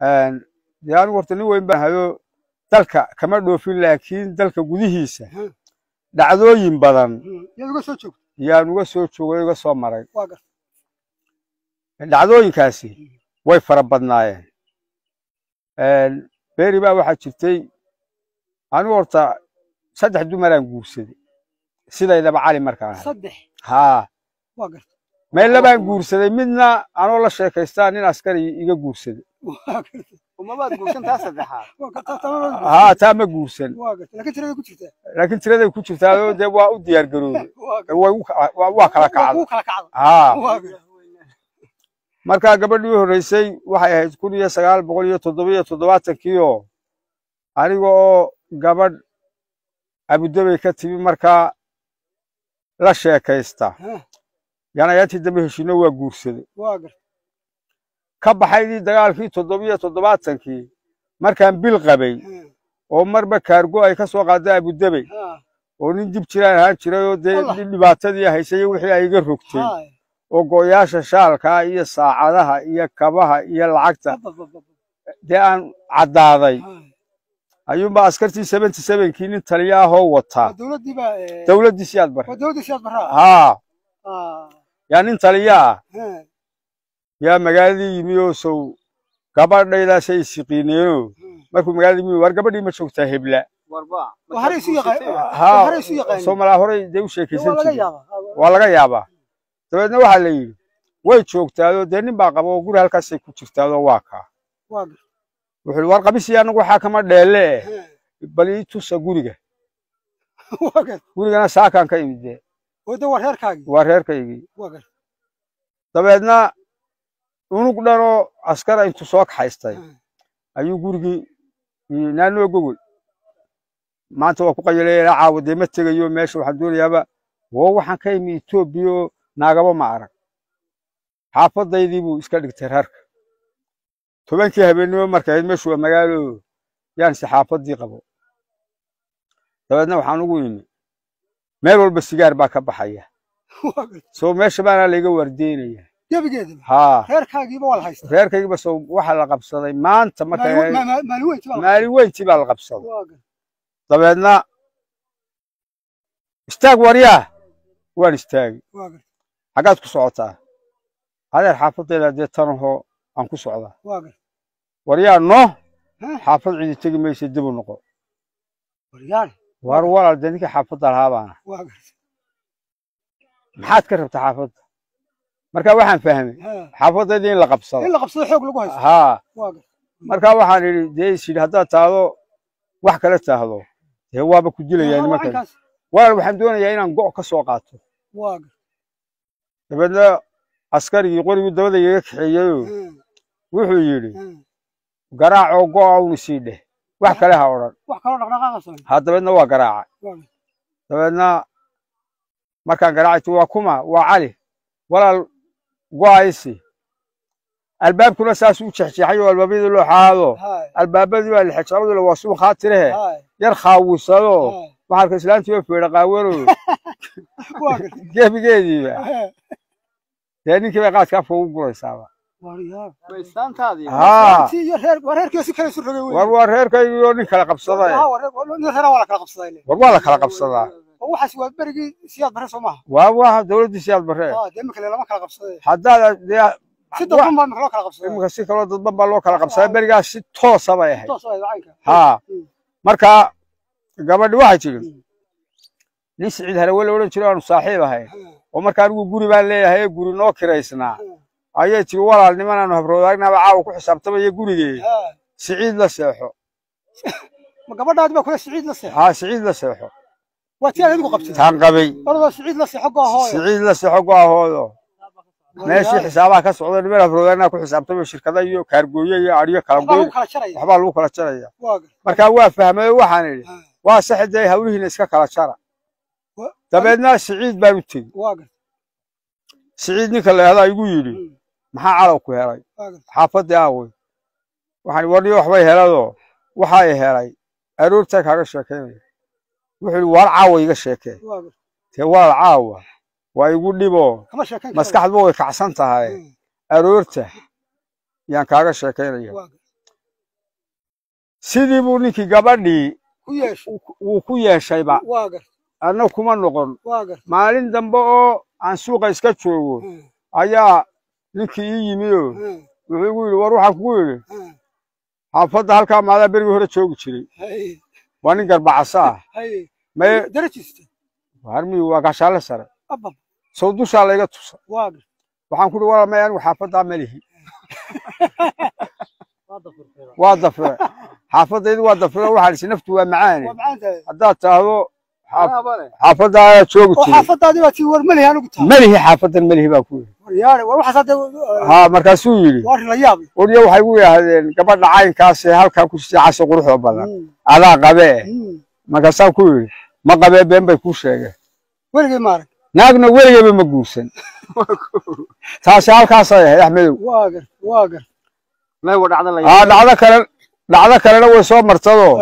Dee anigu horta nin weyn baan hayo, dalka kama dhoofin, laakiin dalka gudihiisa dhacdooyin badan yaad uga soo joogto, yaan uga soo joogay, uga soo maray. Waa garta. Dhacdooyinkaasi way fara badnaayeen. Beri baa waxaa jirtay, anigu horta 3 dumaraan guursaday sidaydaba Cali markaan ahay. 3? Haa. Waa garta. Meel labaan guursaday, midna anoo la sheekaystaa nin askari iga guursaday. Waa garta. Umabaad guursan taa saddexaad? Waa garta, tamam. Haa, taa ma guursan. Waa garta, laakiin tirada ku jirtaa. Laakiin tiraday ku jirtaa oo dee waa u diyaar garoobay. Waa garta. Way waa kala waa kacday. Kuu kala kacda. Haa. Waa garta. Markaa gabadhii u horreysay waxay ahayd 1977-kiioo aniga oo gabadh Abudabay ka timi markaa la sheekaysta, yaan ayaantii dambe heshiino, waa guursaday. Waa garta. Ka baxaydii dagaalkii 77-kii markaan bil qabay, oo marba kaargo ay ka soo qaadda Abudabay, oo nin dib jiraan ahaan jiray oo dee Allah. dhibaatadii haysay iyo wixii ay iga rogtay, oo go'yaasha shaalkaa iyo saacadaha iyo kabaha iyo lacagta dee aan caddaaday, ayuunbaa askartii 77-kii nin taliya ahoo wataa. Waa dowladdii baa Dowladdii Siyaad Barre. Waa dowladdii Siyaad Barraa. Haa. Yaa nin taliya ah yaa magaaladii yimi oo sow gabadhaydaasay isiqiineenoo markuu magaaladii yimi, war gabadhii ma joogtaa hebla? Warba. Waa horey isu yaqaan. Haa. Horey isu yaqaaneen. Soomalaa horey dee u sheekaysan waa laga jiray. Yaabaa. Waa laga yaabaa. Dabeedna waxaa la yidhi way joogtaadoo dee nin baa qaba oo guri halkaasay ku jirtaadoo waa kaa. Waa garta. Wuxuu yidhi, war qabisii anagu waxaa kama dheelle eh, bal ii tusa guriga. Waa garta. Gurigana saakaan ka imid dee. Oo de waa reerkaagii. Waa reerkaygii. Waa garta. Dabeedna unug dhanoo askara intuu soo kaxaystay ayuu gurigii yidhi, naanoo gogol maanta waa ku qayalaya ilaa caawa dee ma tegayo meesha, waxaan doonayaaba woo waxaan ka imi Etoobiya oo naagaba ma arag. Xaafadaydii buu iska dhigtay reerka 10-kii habeennimo markay ahayd, meeshu waa magaalo, yaan si xaafaddii qabo. Dabeedna waxaan ugu imi meel walba sigaar baa ka baxaya. Waa garta. Soo meesha baana layga waardeynaya. Gebigeedaba. Haa. Reerkaagiiba waa la haystaa. Reerkaygiiba soo waxaa la qabsaday maanta markay ahayd maalin weyntii baa la maalin weyntii baa la qabsaday. Waa garta. Dabeedna istaag waryaa, waan istaagay. Waa garta. Xaggaad ku socotaa adeer? Xaafadayda dee tanahoo aan ku socdaa. Waa garta. Waryaa no, xaafad cidi tegi maysa, dib u noqo. Waryaale. War walaal, dee ninkii xaafadda lahaa baana. Waa garta. Maxaad ka rabtaa xaafadda? Marka waxaan fahmay xaafadaydii in la qabsado. In la qabsado, xoog lagu haysto. Haa. Waa garta. Marka waxaan idhi dee is yidhi haddaad taahdo wax kale taahdo dee waaba ku dilayaa waa nimankan. Caynkaas. Walaal, waxaan doonayaa inaan go' ka soo qaato. Waa garta. Dabeedna askarigii qorigii dabada igaga kaxeeyeyoo wuxuu yidhi, garaacoo go'a un isii dheh, wax kale ha odhan. Wax kaloo dhaqdhaqaaqa samay. Ha, dabeedna waa garaacay. Waa garta. Dabeedna markaan garaacay, waa kuma? Waa Cali walaal, go'a isi. Albaabkuna saasuu u jeexjeexay oo albaabadii loo xaado, albaabadii waa lixejabadii, waa suun khaatirehe yar khaawisado. Waxaa arka islaantii oo feedha qaawano. Waa garta. Gebigeediiba dee ninkii bay qaadka afka ugu guraysaaba. Waryaale. Islaantaadii. Haa. Intii iyo reer waa reerkii si kale isu rogay wey. War waa reerkaygii oo nin kala qabsaday. Haa, waa nin reeraha waa la kala qabsaday le. War waa la kala qabsadaa. Oo waxaas waa berigii Siyaad Barre soo maaha? Waa dowladdii Siyaad Barre. Haa, dee imika lama kala qabsaday. Haddaad dee si dadban baa imika loo kala qabsaday. Imika si kaloo dadban baa loo kala qabsaday, berigaas si toosa bay ahayd. Toos ah caynka. Haa. Marka gabadhi waxay tidhi, nin Siciid Harawe la odhan jiro aanu saaxiib ahay, oo marka anigu guri baan leeyahay ee guri noo kiraysnaa, ayay tiri, walaal, niman aanu habroodaagnaaba caawa ku xisaabtamaya gurigee, Siciid la seexo. Ma gabadhaadi baa kula Siciid la seexo? Haa, Siciid la seexo. Waa tii aad adigu qabtay. Taan qabay. Oradoo Siciid la seexo go'ahooyo. Siciid la seexo go'ahoodo, meeshii xisaabaha ka socda niman habroodaagnaha ku xisaabtamaya, shirkada iyo kaargooye iyo adhiyo kala waxbaa gooy. Lagu kala jaraya. Waxbaa lagu kala jaraya. Waa garta. Marka waa fahmay oo waxaan idhi, waa saxidee, hawlihiina iska kala jara. Dabeedna Siciid baan u tegey. Waa garta. Siciid ninka la yidhahdaa igu yidhi, maxaa calow ku helay? Waa garta. Xaafaddii aawey? Waxaan warniyo waxbay heladoo waxaa i helay aroortaa kaaga sheekaynaya. Wuxuu yidhi, waar caawa iga sheekee. Waa garta. Dee walaal, caawa waa igu dhiboo kama sheekayn karayo. Maskaxduba way kacsan tahay, aroorta yaan kaaga sheekaynaya. Waa garta. Sidii buu ninkii gabadhii Ku yeesho. wuu ku yeeshayba. Waa gartay. Anna kuma noqon. Waa gartay. Maalin dambe oo aan suuqa iska joogo ayaa ninkii ii yimi oo wuxuu igu yidhi, war waxaan kugu yidhi, xaafadda halkaa maadaa berigii hore joogi jiray? Waa nin garbacasa ah. Maye. Darajista. Harmiyu waa gaashaale sare. Abab. Sow dushaa layga tusa. Waa gartay. Waxaan ku uhi, walaal, maya, anigu xaafaddaa ma lihi. Waa dafire xaafadaydu, waa dafire. Waxaan isi naftu waa macaane. Waa macaan tahay. Haddaad taahdo xaafadda ayaa joogi Oo jiray. Xaafadaadii baa tii, war ma lihi anigu taa. Ma lihi xaafaddan, ma lihi baa ku yidhi. War yaare, war waxaas hadda Haa, markaasuu yidhi, waa arrin la yaab leh. Waryo, waxay ugu yidhaahdeen gabadha caynkaasee halkaa ku siicase quruxda badan adaa qabee. Markaasaan ku yidhi, ma qabee, been bay kuu sheegeen. Weligay ma arag. Naagna weligeyba ma guursan. Taasi halkaasay ahayd, Axmedow. Waa gartay, waa gartay. May wa dhacda la Aa, dhacdo kale, dhacdo kalena way soo martadoo.